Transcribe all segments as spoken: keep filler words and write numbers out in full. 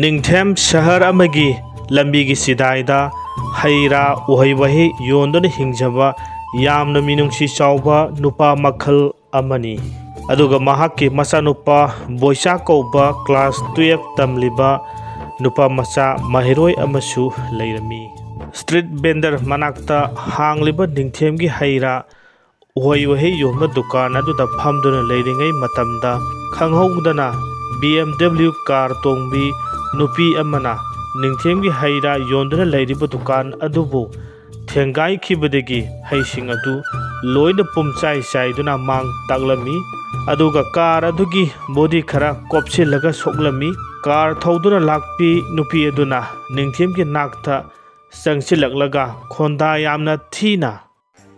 ꯅꯤꯡꯊꯦꯝ ꯁꯍꯔ ꯑꯃꯒꯤ ꯂꯝꯕꯤꯒꯤ ꯆꯤꯗꯥꯏꯗ ꯍꯩ ꯔꯥ, ꯎꯍꯩ ꯋꯥꯍꯩ ꯌꯣꯟꯗꯨꯅ ꯍꯤꯡꯖꯕ ꯌꯥꯝꯅ ꯃꯤꯅꯨꯡꯁꯤ ꯆꯥꯎꯕ ꯅꯨꯄꯥ ꯃꯈꯜ ꯑꯃꯅꯤ꯫ ꯑꯗꯨꯒ ꯃꯍꯥꯛꯀꯤ ꯃꯆꯥꯅꯨꯄꯥ ꯕꯣꯏꯆꯥ ꯀꯧꯕ class twelve ꯇꯝꯂꯤꯕ ꯅꯨꯄꯥ ꯃꯆꯥ ꯃꯍꯩꯔꯣꯏ ꯑꯃꯁꯨ ꯂꯩꯔꯝꯃꯤ꯫ Street vendor ꯃꯅꯥꯛꯇ ꯍꯥꯡꯂꯤꯕ ꯅꯤꯡꯊꯦꯝꯒꯤ ꯍꯩ ꯔꯥ, ꯎꯍꯩ ꯋꯥꯍꯩ ꯌꯣꯟꯕ ꯗꯨꯀꯥꯟ ꯑꯗꯨꯗ ꯐꯝꯗꯨꯅ ꯂꯩꯔꯤꯉꯩ ꯃꯇꯝꯗ, ꯈꯪꯍꯧꯗꯅ B M W car ꯇꯣꯡꯕꯤ ꯅꯨꯄꯤ ꯑꯃꯅ ꯅꯤꯡꯊꯦꯝꯒꯤ ꯍꯩ ꯔꯥ ꯌꯣꯟꯗꯨꯅ ꯂꯩꯔꯤꯕ ꯗꯨꯀꯥꯟ ꯑꯗꯨꯕꯨ ꯊꯦꯡꯒꯥꯏꯈꯤꯕꯗꯒꯤ ꯍꯩꯁꯤꯡ ꯑꯗꯨ ꯂꯣꯏꯅ ꯄꯨꯝꯆꯥꯏ ꯆꯥꯏꯗꯨꯅ ꯃꯥꯡ ꯇꯥꯛꯂꯝꯃꯤ꯫ ꯑꯗꯨꯒ car ꯑꯗꯨꯒꯤ body ꯈꯔ ꯀꯣꯞꯁꯤꯜꯂꯒ ꯁꯣꯛꯂꯝꯃꯤ꯫ Car ꯊꯧꯗꯨꯅ ꯂꯥꯛꯄꯤ ꯅꯨꯄꯤ ꯑꯗꯨꯅ ꯅꯤꯡꯊꯦꯝꯒꯤ ꯅꯥꯛꯇ ꯆꯪꯁꯤꯜꯂꯛꯂꯒ ꯈꯣꯟꯗꯥ ꯌꯥꯝꯅ ꯊꯤꯅ,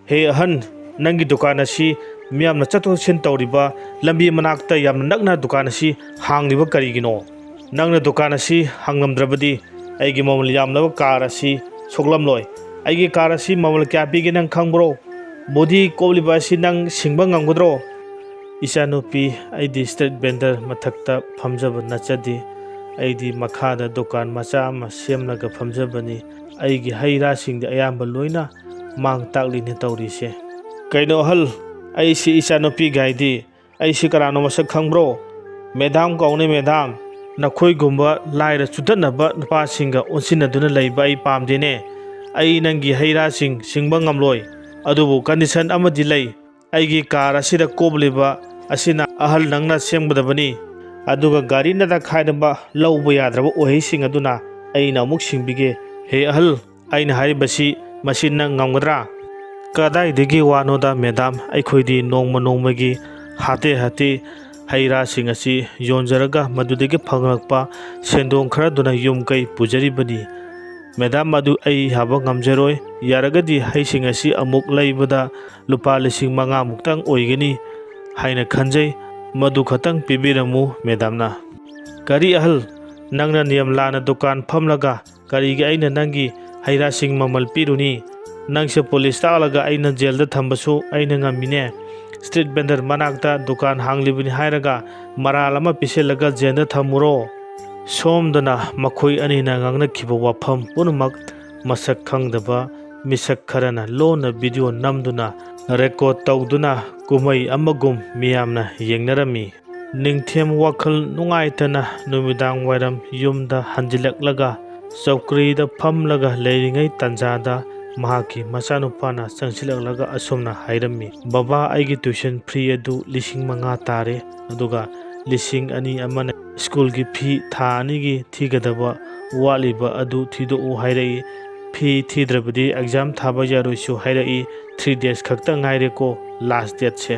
"ꯍꯦ ꯑꯍꯟ, ꯅꯪꯒꯤ ꯗꯨꯀꯥꯟ ꯑꯁꯤ ꯃꯤꯌꯥꯝꯅ ꯆꯠꯊꯣꯛ ꯆꯠꯁꯤꯟ ꯇꯧꯔꯤꯕ ꯂꯝꯕꯤ ꯃꯅꯥꯛꯇ ꯌꯥꯝꯅ ꯅꯛꯅ ꯗꯨꯀꯥꯟ ꯑꯁꯤ ꯍꯥꯡꯂꯤꯕ ꯀꯔꯤꯒꯤꯅꯣ? ꯅꯪꯅ ꯗꯨꯀꯥꯟ ꯑꯁꯤ ꯍꯥꯡꯂꯝꯗ꯭ꯔꯕꯗꯤ ꯑꯩꯒꯤ ꯃꯃꯜ ꯌꯥꯝꯂꯕ car ꯑꯁꯤ ꯁꯣꯛꯂꯝꯂꯣꯏ꯫ ꯑꯩꯒꯤ car ꯑꯁꯤ ꯃꯃꯜ ꯀꯌꯥ ꯄꯤꯒꯦ ꯅꯪ ꯈꯪꯕ꯭ꯔꯣ? Body ꯀꯣꯞꯂꯤꯕ ꯑꯁꯤ ꯅꯪ ꯁꯤꯡꯕ ꯉꯝꯒꯗ꯭ꯔꯣ?" "ꯏꯆꯥꯅꯨꯄꯤ, ꯑꯩꯗꯤ street vendor ꯃꯊꯛꯇ ꯐꯝꯖꯕ ꯅꯠꯆꯗꯦ꯫ ꯑꯩꯗꯤ ꯃꯈꯥꯗ ꯗꯨꯀꯥꯟ ꯃꯆꯥ ꯑꯃ ꯁꯦꯝꯂꯒ ꯐꯝꯖꯕꯅꯤ꯫ ꯑꯩꯒꯤ ꯍꯩ ꯔꯥꯁꯤꯡꯗꯤ ꯑꯌꯥꯝꯕ ꯂꯣꯏꯅ ꯃꯥꯡ ꯇꯥꯛꯂꯤꯅꯦ ꯇꯧꯔꯤꯁꯦ꯫" "ꯀꯩꯅꯣ ꯑꯍꯜ, ꯑꯩꯁꯤ ꯏꯆꯥꯅꯨꯄꯤ ꯒꯥꯏꯗꯤ, ꯑꯩꯁꯤ ꯀꯅꯥꯅꯣ ꯃꯁꯛ ꯈꯪꯕ꯭ꯔꯣ?" "Madam ꯀꯧꯅꯦ madam꯫ ꯅꯈꯣꯏꯒꯨꯝꯕ ꯂꯥꯏꯔ ꯆꯨꯗꯠꯅꯕ ꯅꯨꯄꯥꯁꯤꯡꯒ ꯑꯣꯟꯁꯤꯟꯅꯗꯨꯅ ꯂꯩꯕ ꯑꯩ ꯄꯥꯝꯗꯦꯅꯦ꯫ ꯑꯩ ꯅꯪꯒꯤ ꯍꯩ ꯔꯥꯁꯤꯡ ꯁꯤꯡꯕ ꯉꯝꯂꯣꯏ꯫ ꯑꯗꯨꯕꯨ condition ꯑꯃꯗꯤ ꯂꯩ꯫ ꯑꯩꯒꯤ car ꯑꯁꯤꯗ ꯀꯣꯞꯂꯤꯕ ꯑꯁꯤꯅ ꯑꯍꯜ ꯅꯪꯅ ꯁꯦꯝꯒꯗꯕꯅꯤ꯫ ꯑꯗꯨꯒ ꯒꯥꯔꯤꯅ ꯇꯛꯈꯥꯏꯔꯕ ꯂꯧꯕ ꯌꯥꯗ꯭ꯔꯕ ꯎꯍꯩꯁꯤꯡ ꯑꯗꯨꯅ ꯑꯩꯅ ꯑꯃꯨꯛ ꯁꯤꯡꯕꯤꯒꯦ꯫ ꯍꯦ ꯑꯍꯜ, ꯑꯩꯅ ꯍꯥꯏꯔꯤꯕꯁꯤ ꯃꯁꯤ ꯅꯪ ꯉꯝꯒꯗ꯭ꯔꯥ?" "ꯀꯗꯥꯏꯗꯒꯤ ꯋꯥꯅꯣꯗ madam, ꯑꯩꯈꯣꯏꯗꯤ ꯅꯣꯡꯃ ꯅꯣꯡꯃꯒꯤ ꯍꯥꯇꯦ ꯍꯥꯇꯦ ꯍꯩ ꯔꯥꯁꯤꯡ ꯑꯁꯤ ꯌꯣꯟꯖꯔꯒ ꯃꯗꯨꯗꯒꯤ ꯐꯪꯂꯛꯄ ꯁꯦꯟꯗꯣꯡ ꯈꯔꯗꯨꯅ ꯌꯨꯝ ꯀꯩ ꯄꯨꯖꯔꯤꯕꯅꯤ꯫ Madam, ꯑꯗꯨ ꯑꯩ ꯌꯥꯕ ꯉꯝꯖꯔꯣꯏ꯫ ꯌꯥꯔꯒꯗꯤ ꯍꯩꯁꯤꯡ ꯑꯁꯤ ꯑꯃꯨꯛ ꯂꯩꯕꯗ ꯂꯨꯄꯥ ꯂꯤꯁꯤꯡ ꯃꯉꯥ ꯃꯨꯛꯇꯪ ꯑꯣꯏꯒꯅꯤ ꯍꯥꯏꯅ ꯈꯟꯖꯩ꯫ ꯃꯗꯨ ꯈꯛꯇꯪ ꯄꯤꯕꯤꯔꯝꯃꯨ madamꯅ꯫" "ꯀꯔꯤ ꯑꯍꯜ, ꯅꯪꯅ ꯅꯤꯌꯝ ꯂꯥꯟꯅ ꯗꯨꯀꯥꯟ ꯐꯝꯂꯒ ꯀꯔꯤꯒꯤ ꯑꯩꯅ ꯅꯪꯒꯤ ꯍꯩ ꯔꯥꯁꯤꯡ ꯃꯃꯜ ꯄꯤꯔꯨꯅꯤ? ꯅꯪꯁꯦ police ꯇꯥꯛꯂꯒ ꯑꯩꯅ jailꯗ ꯊꯝꯕꯁꯨ ꯑꯩꯅ ꯉꯝꯃꯤꯅꯦ꯫ Street vendor ꯃꯅꯥꯛꯇ ꯗꯨꯀꯥꯟ ꯍꯥꯡꯂꯤꯕꯅꯤ ꯍꯥꯏꯔꯒ ꯃꯔꯥꯜ ꯑꯃ ꯄꯤꯁꯤꯜꯂꯒ jailꯗ ꯊꯝꯃꯨꯔꯣ?" ꯁꯣꯝꯗꯅ ꯃꯈꯣꯏ ꯑꯅꯤꯅ ꯉꯥꯡꯅꯈꯤꯕ ꯋꯥꯐꯝ ꯄꯨꯝꯅꯃꯛ ꯃꯁꯛ ꯈꯪꯗꯕ ꯃꯤꯁꯛ ꯈꯔꯅ ꯂꯣꯟꯅ ꯚꯤꯗꯤꯑꯣ ꯅꯝꯗꯨꯅ ꯔꯦꯀꯣꯔꯗ ꯇꯧꯗꯨꯅ ꯀꯨꯝꯍꯩ ꯑꯃꯒꯨꯝ ꯃꯤꯌꯥꯝꯅ ꯌꯦꯡꯅꯔꯝꯃꯤ꯫ ꯅꯤꯡꯊꯦꯝ ꯋꯥꯈꯜ ꯅꯨꯡꯉꯥꯏꯇꯅ ꯅꯨꯃꯤꯗꯥꯡ ꯋꯥꯏꯔꯝ ꯌꯨꯝꯗ ꯍꯟꯖꯤꯜꯂꯛꯂꯒ ꯆꯧꯀ꯭ꯔꯤꯗ ꯐꯝꯂꯒ ꯂꯩꯔꯤꯉꯩ ꯇꯥꯟꯖꯥꯗ ꯃꯍꯥꯛꯀꯤ ꯃꯆꯥꯅꯨꯄꯥꯅ ꯆꯪꯁꯤꯜꯂꯛꯂꯒ ꯑꯁꯨꯝꯅ ꯍꯥꯏꯔꯝꯃꯤ, "ꯕꯕꯥ, ꯑꯩꯒꯤ tuition fee ꯑꯗꯨ ꯂꯤꯁꯤꯡ ꯃꯉꯥ ꯇꯥꯔꯦ, ꯑꯗꯨꯒ ꯂꯤꯁꯤꯡ ꯑꯅꯤ ꯑꯃꯅ ꯁ꯭ꯀꯨꯜꯒꯤ ꯐꯤ ꯊꯥ ꯑꯅꯤꯒꯤ ꯊꯤꯒꯗꯕ ꯋꯥꯠꯂꯤꯕ ꯑꯗꯨ ꯊꯤꯗꯣꯛꯎ ꯍꯥꯏꯔꯛꯏ꯫ ꯐꯤ ꯊꯤꯗ꯭ꯔꯕꯗꯤ exam ꯊꯥꯕ ꯌꯥꯔꯣꯏꯁꯨ ꯍꯥꯏꯔꯛꯏ꯫ Three days ꯈꯛꯇ ꯉꯥꯏꯔꯦꯀꯣ last dateꯁꯦ꯫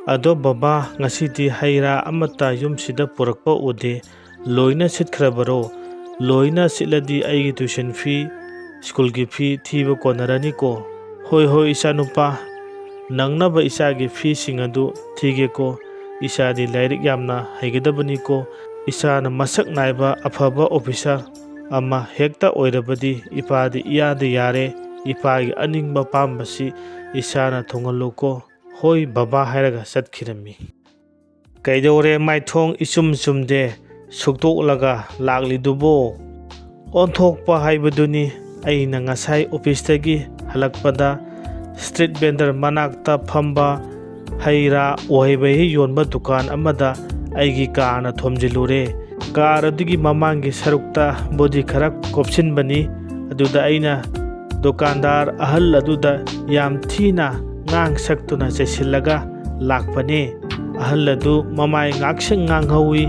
ꯑꯗꯣ ꯕꯕꯥ, ꯉꯁꯤꯗꯤ ꯍꯩ ꯔꯥ ꯑꯃꯠꯇ ꯌꯨꯝꯁꯤꯗ ꯄꯨꯔꯛꯄ ꯎꯗꯦ꯫ ꯂꯣꯏꯅ ꯁꯤꯠꯈ꯭ꯔꯕꯔꯣ? ꯂꯣꯏꯅ ꯁꯤꯠꯂꯗꯤ ꯑꯩꯒꯤ tuition fee, ꯁ꯭ꯀꯨꯜꯒꯤ ꯐꯤ ꯊꯤꯕ ꯀꯣꯟꯅꯔꯅꯤꯀꯣ?" "ꯍꯣꯏ, ꯍꯣꯏ, ꯏꯆꯥꯅꯨꯄꯥ, ꯅꯪꯅꯕ ꯏꯆꯥꯒꯤ ꯐꯤꯁꯤꯡ ꯑꯗꯨ ꯊꯤꯒꯦꯀꯣ꯫ ꯏꯆꯥꯗꯤ ꯂꯥꯏꯔꯤꯛ ꯌꯥꯝꯅ ꯍꯩꯒꯗꯕꯅꯤꯀꯣ꯫ ꯏꯆꯥꯅ ꯃꯁꯛ ꯅꯥꯏꯕ ꯑꯐꯕ officer ꯑꯃ ꯍꯦꯛꯇ ꯑꯣꯏꯔꯕꯗꯤ ꯏꯄꯥꯗꯤ ꯏꯌꯥꯗ ꯌꯥꯔꯦ꯫ ꯏꯄꯥꯒꯤ ꯑꯅꯤꯡꯕ ꯄꯥꯝꯕꯁꯤ ꯏꯆꯥꯅ ꯊꯨꯡꯍꯜꯂꯨꯀꯣ꯫" "ꯍꯣꯏ ꯕꯕꯥ" ꯍꯥꯏꯔꯒ ꯆꯠꯈꯤꯔꯝꯃꯤ꯫ "ꯀꯩꯗꯧꯔꯦ ꯃꯥꯏꯊꯣꯡ ꯏꯆꯨꯝ ꯆꯨꯝꯗꯦ ꯁꯨꯛꯇꯣꯛꯂꯒ ꯂꯥꯛꯂꯤꯗꯨꯕꯣ?" ꯑꯣꯟꯊꯣꯛꯄ ꯍꯥꯏꯕꯗꯨꯅꯤ꯫ ꯑꯩꯅ ꯉꯁꯥꯏ officeꯇꯒꯤ ꯍꯜꯂꯛꯄꯗ street vendor ꯃꯅꯥꯛꯇ ꯐꯝꯕ ꯍꯩ ꯔꯥ, ꯎꯍꯩ ꯋꯥꯍꯩ ꯌꯣꯟꯕ ꯗꯨꯀꯥꯟ ꯑꯃꯗ ꯑꯩꯒꯤ carꯅ ꯊꯣꯝꯖꯤꯜꯂꯨꯔꯦ꯫ Car ꯑꯗꯨꯒꯤ ꯃꯃꯥꯡꯒꯤ ꯁꯔꯨꯛꯇ body ꯈꯔ ꯀꯣꯞꯁꯤꯟꯕꯅꯤ꯫ ꯑꯗꯨꯗ ꯑꯩꯅ ꯗꯨꯀꯥꯟꯗꯥꯔ ꯑꯍꯜ ꯑꯗꯨꯗ ꯌꯥꯝ ꯊꯤꯅ ꯉꯥꯡ ꯁꯛꯇꯨꯅ ꯆꯩꯁꯤꯜꯂꯒ ꯂꯥꯛꯄꯅꯤ꯫ ꯑꯍꯜ ꯑꯗꯨ ꯃꯃꯥꯏ ꯉꯥꯛꯁꯪ ꯉꯥꯡꯍꯧꯏ꯫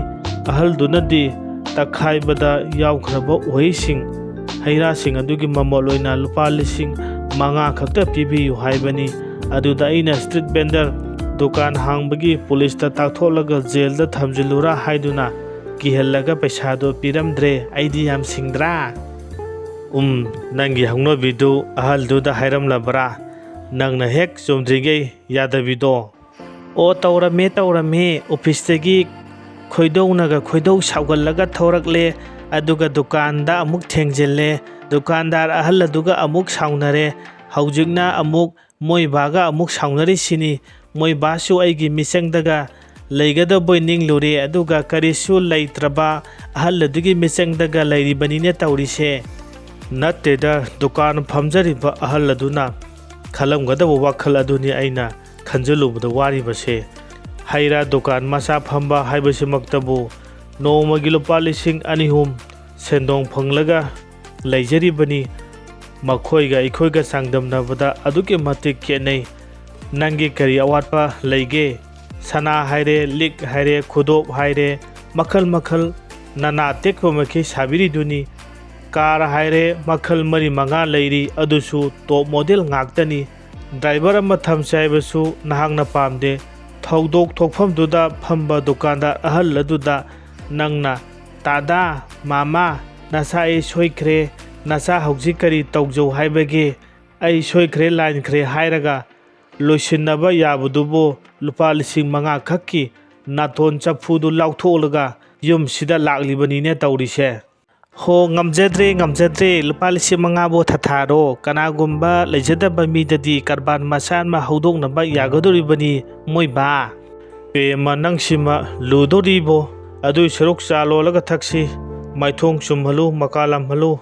ꯑꯍꯜꯗꯨꯅꯗꯤ ꯇꯛꯈꯥꯏꯕꯗ ꯌꯥꯎꯈ꯭ꯔꯕ ꯎꯍꯩꯁꯤꯡ, ꯍꯩ ꯔꯥꯁꯤꯡ ꯑꯗꯨꯒꯤ ꯃꯃꯜ ꯑꯣꯏꯅ ꯂꯨꯄꯥ ꯂꯤꯁꯤꯡ ꯃꯉꯥ ꯈꯛꯇ ꯄꯤꯕꯤꯌꯨ ꯍꯥꯏꯕꯅꯤ꯫ ꯑꯗꯨꯗ ꯑꯩꯅ street vendor ꯗꯨꯀꯥꯟ ꯍꯥꯡꯕꯒꯤ ꯄꯨꯂꯤꯁꯇ ꯇꯥꯛꯊꯣꯛꯂꯒ ꯖꯦꯜꯗ ꯊꯝꯖꯤꯜꯂꯨꯔꯥ ꯍꯥꯏꯗꯨꯅ ꯀꯤꯍꯜꯂꯒ ꯄꯩꯁꯥꯗꯣ ꯄꯤꯔꯝꯗ꯭ꯔꯦ꯫ ꯑꯩꯗꯤ ꯌꯥꯝ ꯁꯤꯡꯗ꯭ꯔꯥ? ꯎꯝ, ꯅꯪꯒꯤ ꯍꯧꯅꯕꯤꯗꯨ ꯑꯍꯜꯗꯨꯗ ꯍꯥꯏꯔꯝꯂꯕ꯭ꯔꯥ? ꯅꯪꯅ ꯍꯦꯛ ꯆꯨꯝꯗ꯭ꯔꯤꯉꯩ ꯌꯥꯗꯕꯤꯗꯣ꯫ ꯑꯣ, ꯇꯧꯔꯝꯃꯦ, ꯇꯧꯔꯝꯃꯦ꯫ Officeꯇꯒꯤ ꯈꯣꯏꯗꯧꯅꯒ ꯈꯣꯏꯗꯧ ꯁꯥꯎꯒꯠꯂꯒ ꯊꯣꯔꯛꯂꯦ꯫ ꯑꯗꯨꯒ ꯗꯨꯀꯥꯟꯗ ꯑꯃꯨꯛ ꯊꯦꯡꯖꯤꯜꯂꯦ꯫ ꯗꯨꯀꯥꯟꯗꯥꯔ ꯑꯍꯜ ꯑꯗꯨꯒ ꯑꯃꯨꯛ ꯁꯥꯎꯅꯔꯦ꯫ ꯍꯧꯖꯤꯛꯅ ꯑꯃꯨꯛ ꯃꯣꯏ ꯕꯥꯒ ꯑꯃꯨꯛ ꯁꯥꯎꯅꯔꯤꯁꯤꯅꯤ꯫ ꯃꯣꯏ ꯕꯥꯁꯨ ꯑꯩꯒꯤ ꯃꯤꯆꯪꯗꯒ ꯂꯩꯒꯗꯕꯣꯏ ꯅꯤꯡꯂꯨꯔꯦ, ꯑꯗꯨꯒ ꯀꯔꯤꯁꯨ ꯂꯩꯇ꯭ꯔꯕ ꯑꯍꯜ ꯑꯗꯨꯒꯤ ꯃꯤꯆꯪꯗꯒ ꯂꯩꯔꯤꯕꯅꯤꯅꯦ ꯇꯧꯔꯤꯁꯦ꯫ ꯅꯠꯇꯦꯗ, ꯗꯨꯀꯥꯟ ꯐꯝꯖꯔꯤꯕ ꯑꯍꯜ ꯑꯗꯨꯅ ꯈꯜꯂꯝꯒꯗꯕ ꯋꯥꯈꯜ ꯑꯗꯨꯅꯤ ꯑꯩꯅ ꯈꯟꯖꯤꯜꯂꯨꯕꯗ ꯋꯥꯔꯤꯕꯁꯦ꯫ ꯍꯩ ꯔꯥ ꯗꯨꯀꯥꯟ ꯃꯆꯥ ꯐꯝꯕ ꯍꯥꯏꯕꯁꯤꯃꯛꯇꯕꯨ ꯅꯣꯡꯃꯒꯤ ꯂꯨꯄꯥ ꯂꯤꯁꯤꯡ ꯑꯅꯤ ꯑꯍꯨꯝ ꯁꯦꯟꯗꯣꯡ ꯐꯪꯂꯒ ꯂꯩꯖꯔꯤꯕꯅꯤ꯫ ꯃꯈꯣꯏꯒ ꯑꯩꯈꯣꯏꯒ ꯆꯥꯡꯗꯝꯅꯕꯗ ꯑꯗꯨꯛꯀꯤ ꯃꯇꯤꯛ ꯈꯦꯠꯅꯩ꯫ ꯅꯪꯒꯤ ꯀꯔꯤ ꯑꯋꯥꯠꯄ ꯂꯩꯒꯦ? ꯁꯅꯥ ꯍꯥꯏꯔꯦ, ꯂꯤꯛ ꯍꯥꯏꯔꯦ, ꯈꯨꯗꯣꯞ ꯍꯥꯏꯔꯦ, ꯃꯈꯜ ꯃꯈꯜ ꯅꯅꯥ ꯇꯦꯛꯄ ꯃꯈꯩ ꯁꯥꯕꯤꯔꯤꯗꯨꯅꯤ꯫ ꯀꯥꯔ ꯍꯥꯏꯔꯦ, ꯃꯈꯜ ꯃꯔꯤ ꯃꯉꯥ ꯂꯩꯔꯤ, ꯑꯗꯨꯁꯨ ꯇꯣꯞ ꯃꯣꯗꯦꯜ ꯉꯥꯛꯇꯅꯤ꯫ ꯗ꯭ꯔꯥꯏꯚꯔ ꯑꯃ ꯊꯝꯁꯦ ꯍꯥꯏꯕꯁꯨ ꯅꯍꯥꯛꯅ ꯄꯥꯝꯗꯦ꯫ ꯊꯧꯗꯣꯛ ꯊꯣꯛꯐꯝꯗꯨꯗ ꯐꯝꯕ ꯗꯨꯀꯥꯟꯗꯥꯔ ꯑꯍꯜ ꯑꯗꯨꯗ ꯅꯪꯅ, "ꯇꯥꯗꯥ, ꯃꯥꯃꯥ, ꯅꯆꯥ ꯑꯩ ꯁꯣꯏꯈ꯭ꯔꯦ, ꯅꯆꯥ ꯍꯧꯖꯤꯛ ꯀꯔꯤ ꯇꯧꯖꯧ ꯍꯥꯏꯕꯒꯦ? ꯑꯩ ꯁꯣꯏꯈ꯭ꯔꯦ, ꯂꯥꯟꯈ꯭ꯔꯦ" ꯍꯥꯏꯔꯒ ꯂꯣꯏꯁꯤꯟꯅꯕ ꯌꯥꯕꯗꯨꯕꯨ ꯂꯨꯄꯥ ꯂꯤꯁꯤꯡ ꯃꯉꯥ ꯈꯛꯀꯤ ꯅꯥꯇꯣꯟ ꯆꯐꯨꯗꯨ ꯂꯥꯎꯊꯣꯛꯂꯒ ꯌꯨꯝꯁꯤꯗ ꯂꯥꯛꯂꯤꯕꯅꯤꯅꯦ ꯇꯧꯔꯤꯁꯦ꯫ ꯍꯣ, ꯉꯝꯖꯗ꯭ꯔꯦ, ꯉꯝꯖꯗ꯭ꯔꯦ, ꯂꯨꯄꯥ ꯂꯤꯁꯤꯡ ꯃꯉꯥꯕꯨ ꯊꯥꯊꯥꯔꯣ꯫ ꯀꯅꯥꯒꯨꯝꯕ ꯂꯩꯖꯗꯕ ꯃꯤꯗꯗꯤ ꯀꯔꯕꯥꯔ ꯃꯆꯥ ꯑꯃ ꯍꯧꯗꯣꯛꯅꯕ ꯌꯥꯒꯗꯧꯔꯤꯕꯅꯤ, ꯃꯣꯏꯕꯥ꯫ ꯄꯦꯝꯃ, ꯅꯪꯁꯤꯃ ꯂꯨꯗꯣꯔꯤꯕꯣ? ꯑꯗꯨꯏ ꯁꯔꯨꯛ ꯆꯥ ꯂꯣꯜꯂꯒ ꯊꯛꯁꯤ꯫ ꯃꯥꯏꯊꯣꯡ ꯆꯨꯝꯍꯜꯂꯨ, ꯃꯀꯥ ꯂꯥꯝꯍꯜꯂꯨ꯫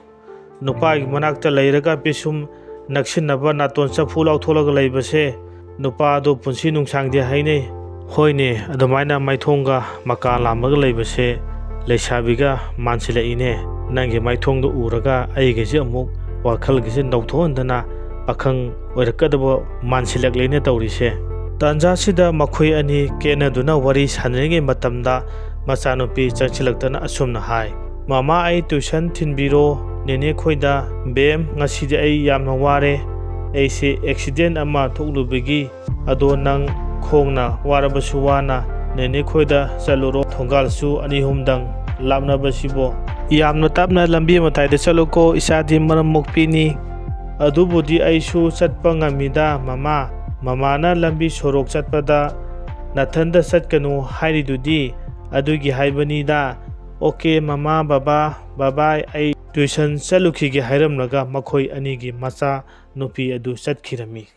ꯅꯨꯄꯥꯒꯤ ꯃꯅꯥꯛꯇ ꯂꯩꯔꯒ ꯄꯤꯁꯨꯝ ꯅꯛꯁꯤꯟꯅꯕ ꯅꯥꯇꯣꯟ ꯆꯐꯨ ꯂꯥꯎꯊꯣꯛꯂꯒ ꯂꯩꯕꯁꯦ ꯅꯨꯄꯥꯗꯣ ꯄꯨꯟꯁꯤ ꯅꯨꯡꯁꯥꯡꯗꯦ ꯍꯥꯏꯅꯩ꯫ ꯍꯣꯏꯅꯦ, ꯑꯗꯨꯃꯥꯏꯅ ꯃꯥꯏꯊꯣꯡꯒ ꯃꯀꯥ ꯂꯥꯝꯃꯒ ꯂꯩꯕꯁꯦ ꯂꯩꯁꯥꯕꯤꯒ ꯃꯥꯟꯁꯤꯜꯂꯛꯏꯅꯦ꯫ ꯅꯪꯒꯤ ꯃꯥꯏꯊꯣꯡꯗꯣ ꯎꯔꯒ ꯑꯩꯒꯤꯁꯦ ꯑꯃꯨꯛ ꯋꯥꯈꯜꯒꯤꯁꯦ ꯅꯧꯊꯣꯛꯍꯟꯗꯅ ꯄꯥꯈꯪ ꯑꯣꯏꯔꯛꯀꯗꯕ ꯃꯥꯟꯁꯤꯜꯂꯛꯂꯦꯅꯦ ꯇꯧꯔꯤꯁꯦ꯫ ꯇꯥꯟꯖꯥꯁꯤꯗ ꯃꯈꯣꯏ ꯑꯅꯤ ꯀꯦꯅꯗꯨꯅ ꯋꯥꯔꯤ ꯁꯥꯟꯅꯔꯤꯉꯩ ꯃꯇꯝꯗ ꯃꯆꯥꯅꯨꯄꯤ ꯆꯪꯁꯤꯜꯂꯛꯇꯅ ꯑꯁꯨꯝꯅ ꯍꯥꯏ, "ꯃꯃꯥ, ꯑꯩ ꯇ꯭ꯌꯨꯁꯟ ꯊꯤꯟꯕꯤꯔꯣ ꯅꯦꯅꯦ ꯈꯣꯏꯗ꯫ ꯕꯦꯝ, ꯉꯁꯤꯗꯤ ꯑꯩ ꯌꯥꯝꯅ ꯋꯥꯔꯦ꯫ ꯑꯩꯁꯦ ꯑꯦꯛꯁꯤꯗꯦꯟ ꯑꯃ ꯊꯣꯛꯂꯨꯕꯒꯤ꯫ ꯑꯗꯣ ꯅꯪ ꯈꯣꯡꯅ ꯋꯥꯔꯕꯁꯨ ꯋꯥꯅ ꯅꯦꯅꯦ ꯈꯣꯏꯗ ꯆꯠꯂꯨꯔꯣ꯫ ꯊꯣꯡꯒꯥꯜꯁꯨ ꯑꯅꯤ ꯑꯍꯨꯝꯗꯪ ꯂꯥꯞꯅꯕꯁꯤꯕꯣ꯫ ꯌꯥꯝꯅ ꯇꯞꯅ ꯂꯝꯕꯤ ꯃꯇꯥꯏꯗ ꯆꯠꯂꯨꯀꯣ, ꯏꯆꯥꯗꯤ ꯃꯔꯝ ꯃꯣꯛꯄꯤꯅꯤ꯫" "ꯑꯗꯨꯕꯨꯗꯤ ꯑꯩꯁꯨ ꯆꯠꯄ ꯉꯝꯃꯤꯗ, ꯃꯃꯥ꯫ ꯃꯃꯥꯅ ꯂꯝꯕꯤ ꯁꯣꯔꯣꯛ ꯆꯠꯄꯗ ꯅꯊꯟꯗ ꯆꯠꯀꯅꯨ ꯍꯥꯏꯔꯤꯗꯨꯗꯤ, ꯑꯗꯨꯒꯤ ꯍꯥꯏꯕꯅꯤꯗ꯫" "ꯑꯣꯀꯦ, ꯃꯃꯥ, ꯕꯕꯥ, ꯕꯕꯥꯏ, ꯑꯩ ꯇ꯭ꯌꯨꯁꯟ ꯆꯠꯂꯨꯈꯤꯒꯦ" ꯍꯥꯏꯔꯝꯂꯒ ꯃꯈꯣꯏ ꯑꯅꯤꯒꯤ ꯃꯆꯥ ꯅꯨꯄꯤ ꯑꯗꯨ ꯆꯠꯈꯤꯔꯝꯃꯤ꯫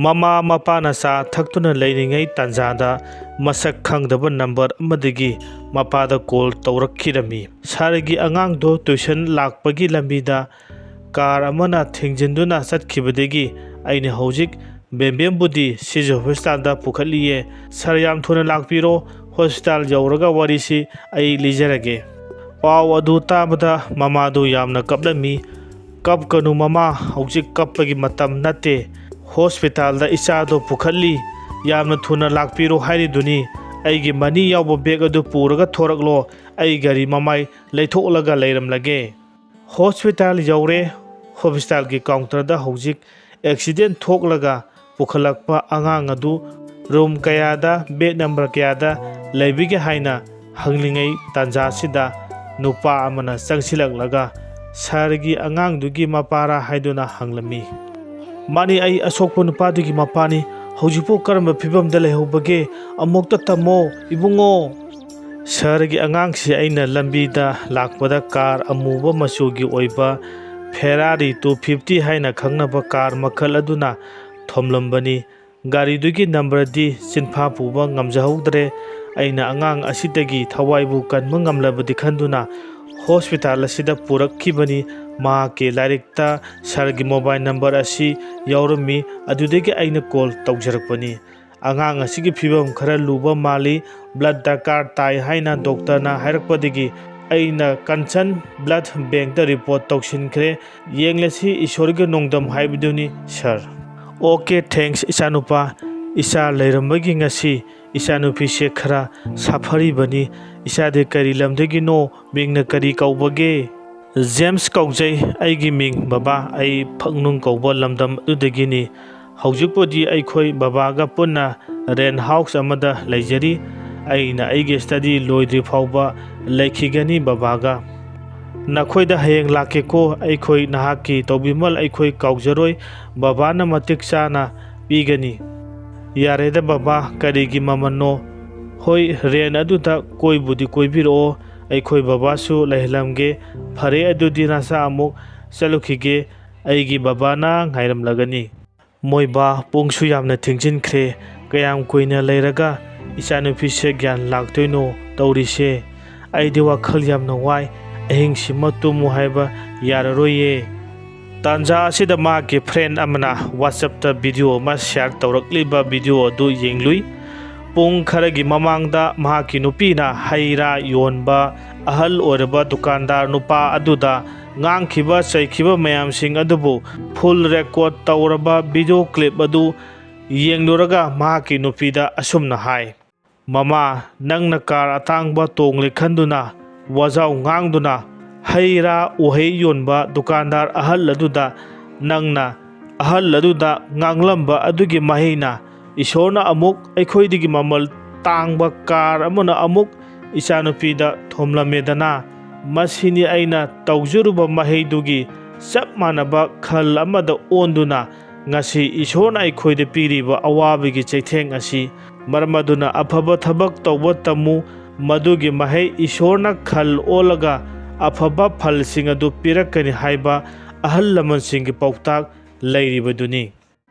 ꯃꯃꯥ ꯃꯄꯥꯅ ꯆꯥ ꯊꯛꯇꯨꯅ ꯂꯩꯔꯤꯉꯩ ꯇꯥꯟꯖꯥꯗ ꯃꯁꯛ ꯈꯪꯗꯕ ꯅꯝꯕꯔ ꯑꯃꯗꯒꯤ ꯃꯄꯥꯗ ꯀꯣꯜ ꯇꯧꯔꯛꯈꯤꯔꯝꯃꯤ꯫ ꯁꯥꯔꯒꯤ ꯑꯉꯥꯡꯗꯣ ꯇ꯭ꯌꯨꯁꯟ ꯂꯥꯛꯄꯒꯤ ꯂꯝꯕꯤꯗ ꯀꯥꯔ ꯑꯃꯅ ꯊꯦꯡꯖꯤꯟꯗꯨꯅ ꯆꯠꯈꯤꯕꯗꯒꯤ ꯑꯩꯅ ꯍꯧꯖꯤꯛ ꯕꯦꯝꯕꯦꯝꯕꯨꯗꯤ ꯁꯤꯖ ꯍꯣꯁꯄꯤꯇꯥꯜꯗ ꯄꯨꯈꯠꯂꯤꯌꯦ꯫ ꯁꯥꯔ, ꯌꯥꯝ ꯊꯨꯅ ꯂꯥꯛꯄꯤꯔꯣ, ꯍꯣꯁꯄꯤꯇꯥꯜ ꯌꯧꯔꯒ ꯋꯥꯔꯤꯁꯤ ꯑꯩ ꯂꯤꯖꯔꯒꯦ꯫ ꯄꯥꯎ ꯑꯗꯨ ꯇꯥꯕꯗ ꯃꯃꯥꯗꯨ ꯌꯥꯝꯅ ꯀꯞꯂꯝꯃꯤ꯫ "ꯀꯞꯀꯅꯨ ꯃꯃꯥ, ꯍꯧꯖꯤꯛ ꯀꯞꯄꯒꯤ ꯃꯇꯝ ꯅꯠꯇꯦ꯫ ꯍꯣꯁꯄꯤꯇꯥꯜꯗ ꯏꯆꯥꯗꯣ ꯄꯨꯈꯠꯂꯤ꯫ ꯌꯥꯝꯅ ꯊꯨꯅ ꯂꯥꯛꯄꯤꯔꯣ ꯍꯥꯏꯔꯤꯗꯨꯅꯤ꯫ ꯑꯩꯒꯤ ꯃꯅꯤ ꯌꯥꯎꯕ ꯕꯦꯒ ꯑꯗꯨ ꯄꯨꯔꯒ ꯊꯣꯔꯛꯂꯣ꯫ ꯑꯩ ꯒꯥꯔꯤ ꯃꯃꯥꯏ ꯂꯩꯊꯣꯛꯂꯒ ꯂꯩꯔꯝꯂꯒꯦ"꯫ ꯍꯣꯁꯄꯤꯇꯥꯜ ꯌꯧꯔꯦ꯫ ꯍꯣꯁꯄꯤꯇꯥꯜꯒꯤ ꯀꯥꯎꯟꯇꯔꯗ ꯍꯧꯖꯤꯛ ꯑꯦꯛꯁꯤꯗꯦꯟ ꯊꯣꯛꯂꯒ ꯄꯨꯈꯠꯂꯛꯄ ꯑꯉꯥꯡ ꯑꯗꯨ ꯔꯨꯝ ꯀꯌꯥꯗ, ꯕꯦꯗ ꯅꯝꯕꯔ ꯀꯌꯥꯗ ꯂꯩꯕꯤꯒꯦ ꯍꯥꯏꯅ ꯍꯪꯂꯤꯉꯩ ꯇꯥꯟꯖꯥꯁꯤꯗ ꯅꯨꯄꯥ ꯑꯃꯅ ꯆꯪꯁꯤꯜꯂꯛꯂꯒ ꯁꯍꯔꯒꯤ ꯑꯉꯥꯡꯗꯨꯒꯤ ꯃꯄꯥꯔꯥ ꯍꯥꯏꯗꯨꯅ ꯍꯪꯂꯝꯃꯤ꯫ "ꯃꯥꯅꯤ, ꯑꯩ ꯑꯁꯣꯛꯄ ꯅꯨꯄꯥꯗꯨꯒꯤ ꯃꯄꯥꯅꯤ꯫ ꯍꯧꯖꯤꯛꯄꯨ ꯀꯔꯝꯕ ꯐꯤꯕꯝꯗ ꯂꯩꯍꯧꯕꯒꯦ? ꯑꯃꯨꯛꯇ ꯇꯝꯃꯣ, ꯏꯕꯨꯡꯉꯣ!" ꯁꯍꯔꯒꯤ ꯑꯉꯥꯡꯁꯤ ꯑꯩꯅ ꯂꯝꯕꯤꯗ ꯂꯥꯛꯄꯗ ꯀꯥꯔ ꯑꯃꯨꯕ ꯃꯆꯨꯒꯤ ꯑꯣꯏꯕ ꯐꯦꯔꯥꯔꯤ ꯇꯨ ꯐꯤꯐꯇꯤ ꯍꯥꯏꯅ ꯈꯪꯅꯕ ꯀꯥꯔ ꯃꯈꯜ ꯑꯗꯨꯅ ꯊꯣꯝꯂꯝꯕꯅꯤ꯫ ꯒꯥꯔꯤꯗꯨꯒꯤ ꯅꯝꯕꯔꯗꯤ ꯆꯤꯟꯐꯥ ꯄꯨꯕ ꯉꯝꯖꯍꯧꯗ꯭ꯔꯦ꯫ ꯑꯩꯅ ꯑꯉꯥꯡ ꯑꯁꯤꯗꯒꯤ ꯊꯋꯥꯏꯕꯨ ꯀꯟꯕ ꯉꯝꯂꯕꯗꯤ ꯈꯟꯗꯨꯅ ꯍꯣꯁꯄꯤꯇꯥꯜ ꯑꯁꯤꯗ ꯄꯨꯔꯛꯈꯤꯕꯅꯤ꯫ ꯃꯍꯥꯛꯀꯤ ꯂꯥꯏꯔꯤꯛꯇ ꯁꯥꯔꯒꯤ ꯃꯣꯕꯥꯏꯜ ꯅꯝꯕꯔ ꯑꯁꯤ ꯌꯥꯎꯔꯝꯃꯤ꯫ ꯑꯗꯨꯗꯒꯤ ꯑꯩꯅ ꯀꯣꯜ ꯇꯧꯖꯔꯛꯄꯅꯤ꯫ ꯑꯉꯥꯡ ꯑꯁꯤꯒꯤ ꯐꯤꯕꯝ ꯈꯔ ꯂꯨꯕ ꯃꯥꯜꯂꯤ꯫ ꯕ꯭ꯂꯗ ꯗꯔꯀꯥꯔ ꯇꯥꯏ ꯍꯥꯏꯅ ꯗꯣꯛꯇꯔꯅ ꯍꯥꯏꯔꯛꯄꯗꯒꯤ ꯑꯩꯅ ꯀꯟꯁꯔꯟ ꯕ꯭ꯂꯗ ꯕꯦꯡꯛꯇ ꯔꯤꯄꯣꯔꯠ ꯇꯧꯁꯤꯟꯈ꯭ꯔꯦ꯫ ꯌꯦꯡꯂꯁꯤ, ꯏꯁꯣꯔꯒꯤ ꯅꯣꯡꯗꯝ ꯍꯥꯏꯕꯗꯨꯅꯤ, ꯁꯥꯔ꯫ "Okay, thanks, ꯏꯆꯥꯅꯨꯄꯥ꯫ ꯏꯆꯥ ꯂꯩꯔꯝꯕꯒꯤ ꯉꯁꯤ ꯏꯆꯥꯅꯨꯄꯤꯁꯦ ꯈꯔ ꯁꯥꯐꯔꯤꯕꯅꯤ꯫ ꯏꯆꯥꯗꯤ ꯀꯔꯤ ꯂꯝꯗꯒꯤꯅꯣ? ꯃꯤꯡꯅ ꯀꯔꯤ ꯀꯧꯕꯒꯦ?" "ꯖꯦꯝꯁ ꯀꯧꯖꯩ ꯑꯩꯒꯤ ꯃꯤꯡ, ꯕꯕꯥ꯫ ꯑꯩ ꯐꯛꯅꯨꯡ ꯀꯧꯕ ꯂꯝꯗꯝ ꯑꯗꯨꯗꯒꯤꯅꯤ꯫ ꯍꯧꯖꯤꯛꯄꯨꯗꯤ ꯑꯩꯈꯣꯏ ꯕꯕꯥꯒ ꯄꯨꯟꯅ ꯔꯦꯟ ꯍꯥꯎꯁ ꯑꯃꯗ ꯂꯩꯖꯔꯤ꯫ ꯑꯩꯅ ꯑꯩꯒꯤ ꯁ꯭ꯇꯗꯤ ꯂꯣꯏꯗ꯭ꯔꯤ ꯐꯥꯎꯕ ꯂꯩꯈꯤꯒꯅꯤ ꯕꯕꯥꯒ꯫ ꯅꯈꯣꯏꯗ ꯍꯌꯦꯡ ꯂꯥꯛꯀꯦꯀꯣ꯫ ꯑꯩꯈꯣꯏ ꯅꯍꯥꯛꯀꯤ ꯇꯧꯕꯤꯃꯜ ꯑꯩꯈꯣꯏ ꯀꯥꯎꯖꯔꯣꯏ꯫ ꯕꯕꯥꯅ ꯃꯇꯤꯛ ꯆꯥꯅ ꯄꯤꯒꯅꯤ꯫" "ꯌꯥꯔꯦꯗ ꯕꯕꯥ, ꯀꯔꯤꯒꯤ ꯃꯃꯜꯅꯣ? ꯍꯣꯏ, ꯔꯦꯟ ꯑꯗꯨꯗ ꯀꯣꯏꯕꯨꯗꯤ ꯀꯣꯏꯕꯤꯔꯛꯑꯣ, ꯑꯩꯈꯣꯏ ꯕꯕꯥꯁꯨ ꯂꯩꯍꯜꯂꯝꯒꯦ꯫ ꯐꯔꯦ, ꯑꯗꯨꯗꯤ ꯅꯆꯥ ꯑꯃꯨꯛ ꯆꯠꯂꯨꯈꯤꯒꯦ, ꯑꯩꯒꯤ ꯕꯕꯥꯅ ꯉꯥꯏꯔꯝꯂꯒꯅꯤ꯫" "ꯃꯣꯏꯕꯥ, ꯄꯨꯡꯁꯨ ꯌꯥꯝꯅ ꯊꯦꯡꯖꯤꯟꯈ꯭ꯔꯦ꯫ ꯀꯌꯥꯝ ꯀꯨꯏꯅ ꯂꯩꯔꯒ ꯏꯆꯥꯅꯨꯄꯤꯁꯦ ꯒ꯭ꯌꯥꯟ ꯂꯥꯛꯇꯣꯏꯅꯣ ꯇꯧꯔꯤꯁꯦ? ꯑꯩꯗꯤ ꯋꯥꯈꯜ ꯌꯥꯝꯅ ꯋꯥꯏ꯫ ꯑꯍꯤꯡꯁꯤꯃ ꯇꯨꯝꯃꯨ ꯍꯥꯏꯕ ꯌꯥꯔꯔꯣꯏꯌꯦ"꯫ ꯇꯥꯟꯖꯥ ꯑꯁꯤꯗ ꯃꯍꯥꯛꯀꯤ friend ꯑꯃꯅ WhatsApp-ꯇ video ꯑꯃ share ꯇꯧꯔꯛꯂꯤꯕ video ꯑꯗꯨ ꯌꯦꯡꯂꯨꯏ꯫ ꯄꯨꯡ ꯈꯔꯒꯤ ꯃꯃꯥꯡꯗ ꯃꯍꯥꯛꯀꯤ ꯅꯨꯄꯤꯅ ꯍꯩ ꯔꯥ ꯌꯣꯟꯕ ꯑꯍꯜ ꯑꯣꯏꯔꯕ ꯗꯨꯀꯥꯟꯗꯥꯔ ꯅꯨꯄꯥ ꯑꯗꯨꯗ ꯉꯥꯡꯈꯤꯕ ꯆꯩꯈꯤꯕ ꯃꯌꯥꯝꯁꯤꯡ ꯑꯗꯨꯕꯨ full record ꯇꯧꯔꯕ video clip ꯑꯗꯨ ꯌꯦꯡꯂꯨꯔꯒ ꯃꯍꯥꯛꯀꯤ ꯅꯨꯄꯤꯗ ꯑꯁꯨꯝꯅ ꯍꯥꯏ, "ꯃꯃꯥ, ꯅꯪꯅ car ꯑꯇꯥꯡꯕ ꯇꯣꯡꯂꯦ ꯈꯟꯗꯨꯅ, ꯋꯥꯖꯥꯎ ꯉꯥꯡꯗꯨꯅ, ꯍꯩ ꯔꯥ ꯎꯍꯩ ꯌꯣꯟꯕ ꯗꯨꯀꯥꯟꯗꯥꯔ ꯑꯍꯜ ꯑꯗꯨꯗ ꯅꯪꯅ ꯑꯍꯜ ꯑꯗꯨꯗ ꯉꯥꯡꯂꯝꯕ ꯑꯗꯨꯒꯤ ꯃꯍꯩꯅ ꯏꯁꯣꯔꯅ ꯑꯃꯨꯛ ꯑꯩꯈꯣꯏꯗꯒꯤ ꯃꯃꯜ ꯇꯥꯡꯕ car ꯑꯃꯅ ꯑꯃꯨꯛ ꯏꯆꯥꯅꯨꯄꯤꯗ ꯊꯣꯝꯂꯝꯃꯦꯗꯅ꯫ ꯃꯁꯤꯅꯤ ꯑꯩꯅ ꯇꯧꯖꯔꯨꯕ ꯃꯍꯩꯗꯨꯒꯤ ꯆꯞ ꯃꯥꯟꯅꯕ ꯈꯜ ꯑꯃꯗ ꯑꯣꯟꯗꯨꯅ ꯉꯁꯤ ꯏꯁꯣꯔꯅ ꯑꯩꯈꯣꯏꯗ ꯄꯤꯔꯤꯕ ꯑꯋꯥꯕꯒꯤ ꯆꯩꯊꯦꯡ ꯑꯁꯤ꯫ ꯃꯔꯝ ꯑꯗꯨꯅ ꯑꯐꯕ ꯊꯕꯛ ꯇꯧꯕ ꯇꯝꯃꯨ, ꯃꯗꯨꯒꯤ ꯃꯍꯩ ꯏꯁꯣꯔꯅ ꯈꯜ ꯑꯣꯜꯂꯒ ꯑꯐꯕ ꯐꯜꯁꯤꯡ ꯑꯗꯨ ꯄꯤꯔꯛꯀꯅꯤ" ꯍꯥꯏꯕ ꯑꯍꯜ ꯂꯃꯟꯁꯤꯡꯒꯤ ꯄꯥꯎꯇꯥꯛ ꯂꯩꯔꯤꯕꯗꯨꯅꯤ꯫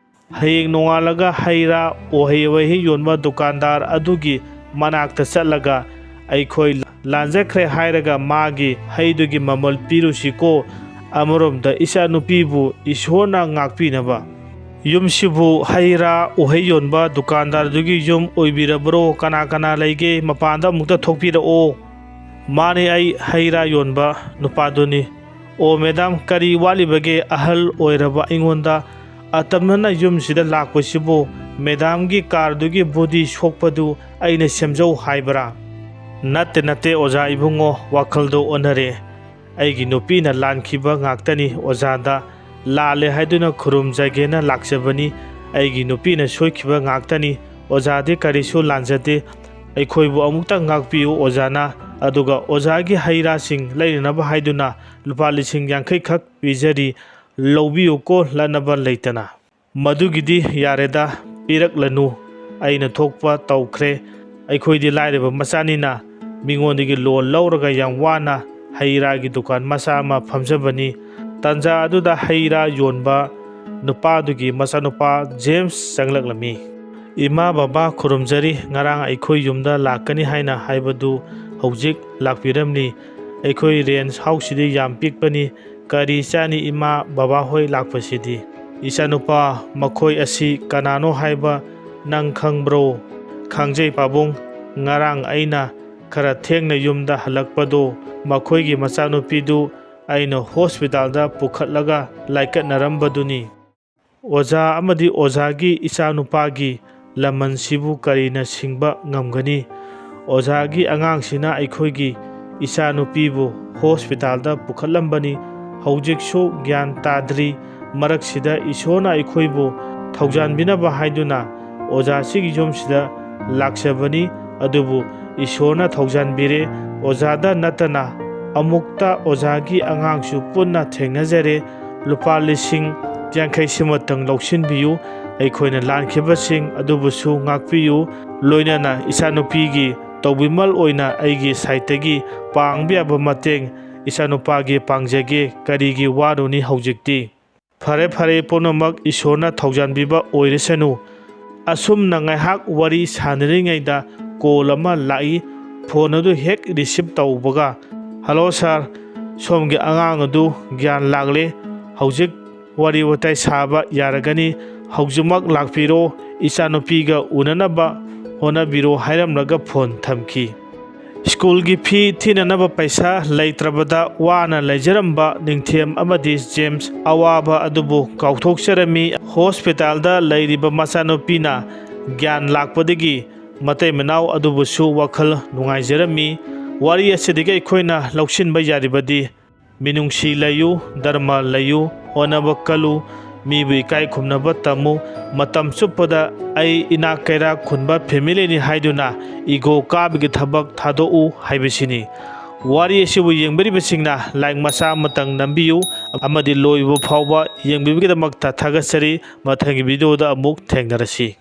ꯍꯌꯦꯡ ꯅꯣꯡꯉꯥꯜꯂꯒ ꯍꯩ ꯔꯥ, ꯎꯍꯩ ꯋꯥꯍꯩ ꯌꯣꯟꯕ ꯗꯨꯀꯥꯟꯗꯥꯔ ꯑꯗꯨꯒꯤ ꯃꯅꯥꯛꯇ ꯆꯠꯂꯒ, "ꯑꯩꯈꯣꯏ ꯂꯥꯟꯖꯈ꯭ꯔꯦ" ꯍꯥꯏꯔꯒ ꯃꯥꯒꯤ ꯍꯩꯗꯨꯒꯤ ꯃꯃꯜ ꯄꯤꯔꯨꯁꯤꯀꯣ꯫ ꯑꯃꯔꯣꯝꯗ ꯏꯆꯥꯅꯨꯄꯤꯕꯨ ꯏꯁꯣꯔꯅ ꯉꯥꯛꯄꯤꯅꯕ꯫ "ꯌꯨꯝꯁꯤꯕꯨ ꯍꯩ ꯔꯥ ꯎꯍꯩ ꯌꯣꯟꯕ ꯗꯨꯀꯥꯟꯗꯥꯔꯗꯨꯒꯤ ꯌꯨꯝ ꯑꯣꯏꯕꯤꯔꯕ꯭ꯔꯣ? ꯀꯅꯥ ꯀꯅꯥ ꯂꯩꯒꯦ? ꯃꯄꯥꯟꯗ ꯑꯃꯨꯛꯇ ꯊꯣꯛꯄꯤꯔꯛꯑꯣ"꯫ "ꯃꯥꯅꯦ, ꯑꯩ ꯍꯩ ꯔꯥ ꯌꯣꯟꯕ ꯅꯨꯄꯥꯗꯨꯅꯤ"꯫ "ꯑꯣ madam, ꯀꯔꯤ ꯋꯥꯠꯂꯤꯕꯒꯦ? ꯑꯍꯜ ꯑꯣꯏꯔꯕ ꯑꯩꯉꯣꯟꯗ ꯑꯇꯝꯅꯅ ꯌꯨꯝꯁꯤꯗ ꯂꯥꯛꯄꯁꯤꯕꯨ madam-ꯒꯤ car-ꯗꯨꯒꯤ body ꯁꯣꯛꯄꯗꯨ ꯑꯩꯅ ꯁꯦꯝꯖꯧ ꯍꯥꯏꯕ꯭ꯔꯥ?" "ꯅꯠꯇꯦ, ꯅꯠꯇꯦ ꯑꯣꯖꯥ ꯏꯕꯨꯡꯉꯣ, ꯋꯥꯈꯜꯗꯣ ꯑꯣꯟꯅꯔꯦ꯫ ꯑꯩꯒꯤ ꯅꯨꯄꯤꯅ ꯂꯥꯟꯈꯤꯕ ꯉꯥꯛꯇꯅꯤ, ꯑꯣꯖꯥꯗ ꯂꯥꯜꯂꯦ ꯍꯥꯏꯗꯨꯅ ꯈꯨꯔꯨꯝꯖꯒꯦꯅ ꯂꯥꯛꯆꯕꯅꯤ꯫ ꯑꯩꯒꯤ ꯅꯨꯄꯤꯅ ꯁꯣꯏꯈꯤꯕ ꯉꯥꯛꯇꯅꯤ, ꯑꯣꯖꯥꯗꯤ ꯀꯔꯤꯁꯨ ꯂꯥꯟꯖꯗꯦ꯫ ꯑꯩꯈꯣꯏꯕꯨ ꯑꯃꯨꯛꯇ ꯉꯥꯛꯄꯤꯌꯨ ꯑꯣꯖꯥꯅ"꯫ ꯑꯗꯨꯒ ꯑꯣꯖꯥꯒꯤ ꯍꯩ ꯔꯥꯁꯤꯡ ꯂꯩꯅꯅꯕ ꯍꯥꯏꯗꯨꯅ ꯂꯨꯄꯥ ꯂꯤꯁꯤꯡ ꯌꯥꯡꯈꯩ ꯈꯛ ꯄꯤꯖꯔꯤ, ꯂꯧꯕꯤꯌꯨꯀꯣ ꯂꯠꯅꯕ ꯂꯩꯇꯅ꯫ "ꯃꯗꯨꯒꯤꯗꯤ ꯌꯥꯔꯦꯗ, ꯄꯤꯔꯛꯂꯅꯨ, ꯑꯩꯅ ꯊꯣꯛꯄ ꯇꯧꯈ꯭ꯔꯦ꯫ ꯑꯩꯈꯣꯏꯗꯤ ꯂꯥꯏꯔꯕ ꯃꯆꯥꯅꯤꯅ ꯃꯤꯉꯣꯟꯗꯒꯤ loan ꯂꯧꯔꯒ ꯌꯥꯝ ꯋꯥꯅ ꯍꯩ ꯔꯥꯒꯤ ꯗꯨꯀꯥꯟ ꯃꯆꯥ ꯑꯃ ꯐꯝꯖꯕꯅꯤ"꯫ ꯇꯥꯟꯖꯥ ꯑꯗꯨꯗ ꯍꯩ ꯔꯥ ꯌꯣꯟꯕ ꯅꯨꯄꯥꯗꯨꯒꯤ ꯃꯆꯥꯅꯨꯄꯥ ꯖꯦꯝꯁ ꯆꯪꯂꯛꯂꯝꯃꯤ꯫ "ꯏꯃꯥ ꯕꯕꯥ ꯈꯨꯔꯨꯝꯖꯔꯤ, ꯉꯔꯥꯡ ꯑꯩꯈꯣꯏ ꯌꯨꯝꯗ ꯂꯥꯛꯀꯅꯤ ꯍꯥꯏꯅ ꯍꯥꯏꯕꯗꯨ ꯍꯧꯖꯤꯛ ꯂꯥꯛꯄꯤꯔꯝꯂꯤ꯫ ꯑꯩꯈꯣꯏ ꯔꯦꯟꯁ ꯍꯥꯎꯁꯁꯤꯗꯤ ꯌꯥꯝ ꯄꯤꯛꯄꯅꯤ, ꯀꯔꯤ ꯆꯥꯅꯤ ꯏꯃꯥ ꯕꯕꯥ ꯍꯣꯏ ꯂꯥꯛꯄꯁꯤꯗꯤ?" "ꯏꯆꯥꯅꯨꯄꯥ, ꯃꯈꯣꯏ ꯑꯁꯤ ꯀꯅꯥꯅꯣ ꯍꯥꯏꯕ ꯅꯪ ꯈꯪꯕ꯭ꯔꯣ?" "ꯈꯪꯖꯩ ꯄꯥꯕꯨꯡ, ꯉꯔꯥꯡ ꯑꯩꯅ ꯈꯔ ꯊꯦꯡꯅ ꯌꯨꯝꯗ ꯍꯜꯂꯛꯄꯗꯣ ꯃꯈꯣꯏꯒꯤ ꯃꯆꯥꯅꯨꯄꯤꯗꯨ ꯑꯩꯅ ꯍꯣꯁꯄꯤꯇꯥꯜꯗ ꯄꯨꯈꯠꯂꯒ ꯂꯥꯏꯀꯠꯅꯔꯝꯕꯗꯨꯅꯤ꯫" ꯑꯣꯖꯥ ꯑꯃꯗꯤ ꯑꯣꯖꯥꯒꯤ ꯏꯆꯥꯅꯨꯄꯥꯒꯤ ꯂꯃꯟꯁꯤꯕꯨ ꯀꯔꯤꯅ ꯁꯤꯡꯕ ꯉꯝꯒꯅꯤ? ꯑꯣꯖꯥꯒꯤ ꯑꯉꯥꯡꯁꯤꯅ ꯑꯩꯈꯣꯏꯒꯤ ꯏꯆꯥꯅꯨꯄꯤꯕꯨ ꯍꯣꯁꯄꯤꯇꯥꯜꯗ ꯄꯨꯈꯠꯂꯝꯕꯅꯤ, ꯍꯧꯖꯤꯛꯁꯨ ꯒ꯭ꯌꯥꯟ ꯇꯥꯗ꯭ꯔꯤ꯫ ꯃꯔꯛꯁꯤꯗ ꯏꯁꯣꯔꯅ ꯑꯩꯈꯣꯏꯕꯨ ꯊꯧꯖꯥꯟꯕꯤꯅꯕ ꯍꯥꯏꯗꯨꯅ ꯑꯣꯖꯥꯁꯤꯒꯤ ꯌꯨꯝꯁꯤꯗ ꯂꯥꯛꯆꯕꯅꯤ, ꯑꯗꯨꯕꯨ ꯏꯁꯣꯔꯅ ꯊꯧꯖꯥꯟꯕꯤꯔꯦ꯫ ꯑꯣꯖꯥꯗ ꯅꯠꯇꯅ ꯑꯃꯨꯛꯇ ꯑꯣꯖꯥꯒꯤ ꯑꯉꯥꯡꯁꯨ ꯄꯨꯟꯅ ꯊꯦꯡꯅꯖꯔꯦ꯫ ꯂꯨꯄꯥ ꯂꯤꯁꯤꯡ ꯌꯥꯡꯈꯩ ꯁꯤꯃꯇꯪ ꯂꯧꯁꯤꯟꯕꯤꯌꯨ꯫ ꯑꯩꯈꯣꯏꯅ ꯂꯥꯟꯈꯤꯕꯁꯤꯡ ꯑꯗꯨꯕꯨꯁꯨ ꯉꯥꯛꯄꯤꯌꯨ꯫ ꯂꯣꯏꯅꯅ ꯏꯆꯥꯅꯨꯄꯤꯒꯤ ꯇꯧꯕꯤꯃꯜ ꯑꯣꯏꯅ ꯑꯩꯒꯤ ꯁꯥꯏꯠꯇꯒꯤ ꯄꯥꯡꯕ ꯌꯥꯕ ꯃꯇꯦꯡ ꯏꯆꯥꯅꯨꯄꯥꯒꯤ ꯄꯥꯡꯖꯒꯦ꯫ ꯀꯔꯤꯒꯤ ꯋꯥꯔꯨꯅꯤ ꯍꯧꯖꯤꯛꯇꯤ? ꯐꯔꯦ, ꯐꯔꯦ, ꯄꯨꯝꯅꯃꯛ ꯏꯁꯣꯔꯅ ꯊꯧꯖꯥꯟꯕꯤꯕ ꯑꯣꯏꯔꯁꯅꯨ꯫ ꯑꯁꯨꯝꯅ ꯉꯥꯏꯍꯥꯛ ꯋꯥꯔꯤ ꯁꯥꯟꯅꯔꯤꯉꯩꯗ ꯀꯣꯜ ꯑꯃ ꯂꯥꯛꯏ꯫ ꯐꯣꯟ ꯑꯗꯨ ꯍꯦꯛ ꯔꯤꯁꯤꯞ ꯇꯧꯕꯒ, "ꯍꯜꯂꯣ ꯁꯥꯔ, ꯁꯣꯝꯒꯤ ꯑꯉꯥꯡ ꯑꯗꯨ ꯒ꯭ꯌꯥꯟ ꯂꯥꯛꯂꯦ꯫ ꯍꯧꯖꯤꯛ ꯋꯥꯔꯤ ꯋꯥꯇꯥꯏ ꯁꯥꯕ ꯌꯥꯔꯒꯅꯤ꯫ ꯍꯧꯖꯤꯛꯃꯛ ꯂꯥꯛꯄꯤꯔꯣ, ꯏꯆꯥꯅꯨꯄꯤꯒ ꯎꯅꯅꯕ ꯍꯣꯠꯅꯕꯤꯔꯣ" ꯍꯥꯏꯔꯝꯂꯒ ꯐꯣꯟ ꯊꯝꯈꯤ꯫ ꯁ꯭ꯀꯨꯜꯒꯤ ꯐꯤ ꯊꯤꯅꯅꯕ ꯄꯩꯁꯥ ꯂꯩꯇ꯭ꯔꯕꯗ ꯋꯥꯅ ꯂꯩꯖꯔꯝꯕ ꯅꯤꯡꯊꯦꯝ ꯑꯃꯗꯤ ꯖꯦꯝꯁ ꯑꯋꯥꯕ ꯑꯗꯨꯕꯨ ꯀꯥꯎꯊꯣꯛꯆꯔꯝꯃꯤ꯫ ꯍꯣꯁꯄꯤꯇꯥꯜꯗ ꯂꯩꯔꯤꯕ ꯃꯆꯥꯅꯨꯄꯤꯅ ꯒ꯭ꯌꯥꯟ ꯂꯥꯛꯄꯗꯒꯤ ꯃꯇꯩ ꯃꯅꯥꯎ ꯑꯗꯨꯕꯨꯁꯨ ꯋꯥꯈꯜ ꯅꯨꯡꯉꯥꯏꯖꯔꯝꯃꯤ꯫ ꯋꯥꯔꯤ ꯑꯁꯤꯗꯒꯤ ꯑꯩꯈꯣꯏꯅ ꯂꯧꯁꯤꯟꯕ ꯌꯥꯔꯤꯕꯗꯤ, ꯃꯤꯅꯨꯡꯁꯤ ꯂꯩꯌꯨ, ꯙꯔꯃ ꯂꯩꯌꯨ, ꯍꯣꯠꯅꯕ ꯀꯜꯂꯨ, ꯃꯤꯕꯨ ꯏꯀꯥꯏ ꯈꯨꯝꯅꯕ ꯇꯝꯃꯨ꯫ ꯃꯇꯝ ꯆꯨꯞꯄꯗ "ꯑꯩ ꯏꯅꯥꯛ ꯀꯩꯔꯥꯛ ꯈꯨꯟꯕ ꯐꯦꯃꯤꯂꯤꯅꯤ" ꯍꯥꯏꯗꯨꯅ ꯏꯒꯣ ꯀꯥꯕꯒꯤ ꯊꯕꯛ ꯊꯥꯗꯣꯛꯎ ꯍꯥꯏꯕꯁꯤꯅꯤ꯫ ꯋꯥꯔꯤ ꯑꯁꯤꯕꯨ ꯌꯦꯡꯕꯤꯔꯤꯕꯁꯤꯡꯅ ꯂꯥꯏꯛ ꯃꯆꯥ ꯑꯃꯇꯪ ꯅꯝꯕꯤꯌꯨ ꯑꯃꯗꯤ ꯂꯣꯏꯕ ꯐꯥꯎꯕ ꯌꯦꯡꯕꯤꯕꯒꯤꯗꯃꯛꯇ ꯊꯥꯒꯠꯆꯔꯤ꯫ ꯃꯊꯪꯒꯤ ꯚꯤꯗꯤꯑꯣꯗ ꯑꯃꯨꯛ ꯊꯦꯡꯅꯔꯁꯤ꯫